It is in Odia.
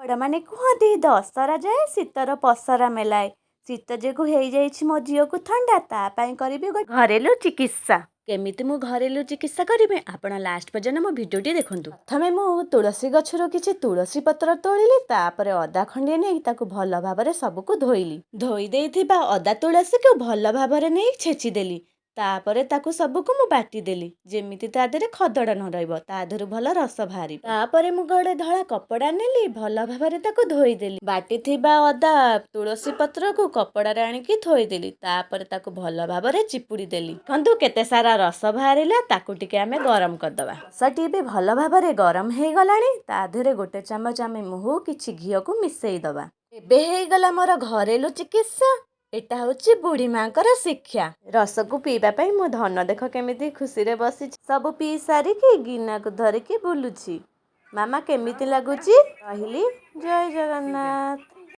ବଡ଼ମାନେ କୁହନ୍ତି, ଦଶହରା ଯାଏ ଶୀତର ପସରା ମେଲାଏ। ଶୀତ ଯୋଗୁଁ ହେଇଯାଇଛି ମୋ ଝିଅକୁ ଥଣ୍ଡା। ତା ପାଇଁ କରିବି ଗୋଟେ ଘରେଲୁ ଚିକିତ୍ସା। କେମିତି ମୁଁ ଘରେଲୁ ଚିକିତ୍ସା କରିବି, ଆପଣ ଲାଷ୍ଟ ପର୍ଯ୍ୟନ୍ତ ମୋ ଭିଡ଼ିଓଟି ଦେଖନ୍ତୁ। ପ୍ରଥମେ ମୁଁ ତୁଳସୀ ଗଛରୁ କିଛି ତୁଳସୀ ପତ୍ର ତୋଳିଲି। ତାପରେ ଅଦା ଖଣ୍ଡିଏ ନେଇ ତାକୁ ଭଲ ଭାବରେ ସବୁକୁ ଧୋଇଲି। ଧୋଇ ଦେଇଥିବା ଅଦା ତୁଳସୀକୁ ଭଲ ଭାବରେ ନେଇ ଛେଚିଦେଲି। ତାପରେ ତାକୁ ସବୁକୁ ମୁଁ ବାଟିଦେଲି, ଯେମିତି ତା ଦେହରେ ଖଦଡ଼ ନ ରହିବ, ତା ଦେହରୁ ଭଲ ରସ ବାହାରିବ। ତାପରେ ମୁଁ ଗୋଟେ ଧଳା କପଡ଼ା ନେଲି, ଭଲ ଭାବରେ ତାକୁ ଧୋଇଦେଲି। ବାଟିଥିବା ଅଦା ତୁଳସୀ ପତ୍ରକୁ କପଡ଼ାରେ ଆଣିକି ଥୋଇଦେଲି। ତାପରେ ତାକୁ ଭଲ ଭାବରେ ଚିପୁଡ଼ି ଦେଲି। ଦେଖନ୍ତୁ କେତେ ସାରା ରସ ବାହାରିଲା। ତାକୁ ଟିକେ ଆମେ ଗରମ କରିଦେବା। ରସଟି ଏବେ ଭଲ ଭାବରେ ଗରମ ହେଇଗଲାଣି। ତା ଦେହରେ ଗୋଟେ ଚାମଚ ଆମେ ମହୁ, କିଛି ଘିଅକୁ ମିଶେଇ ଦେବା। ଏବେ ହେଇଗଲା ମୋର ଘରେଲୁ ଚିକିତ୍ସା। ଏଟା ହେଉଛି ବୁଢ଼ୀ ମାଙ୍କର ଶିକ୍ଷା। ରସକୁ ପିଇବା ପାଇଁ ମୋ ଧନ ଦେଖ କେମିତି ଖୁସିରେ ବସିଛି। ସବୁ ପିଇ ସାରିକି ଗିନାକୁ ଧରିକି ବୁଲୁଛି। ମାମା, କେମିତି ଲାଗୁଛି? ରହିଲି, ଜୟ ଜଗନ୍ନାଥ।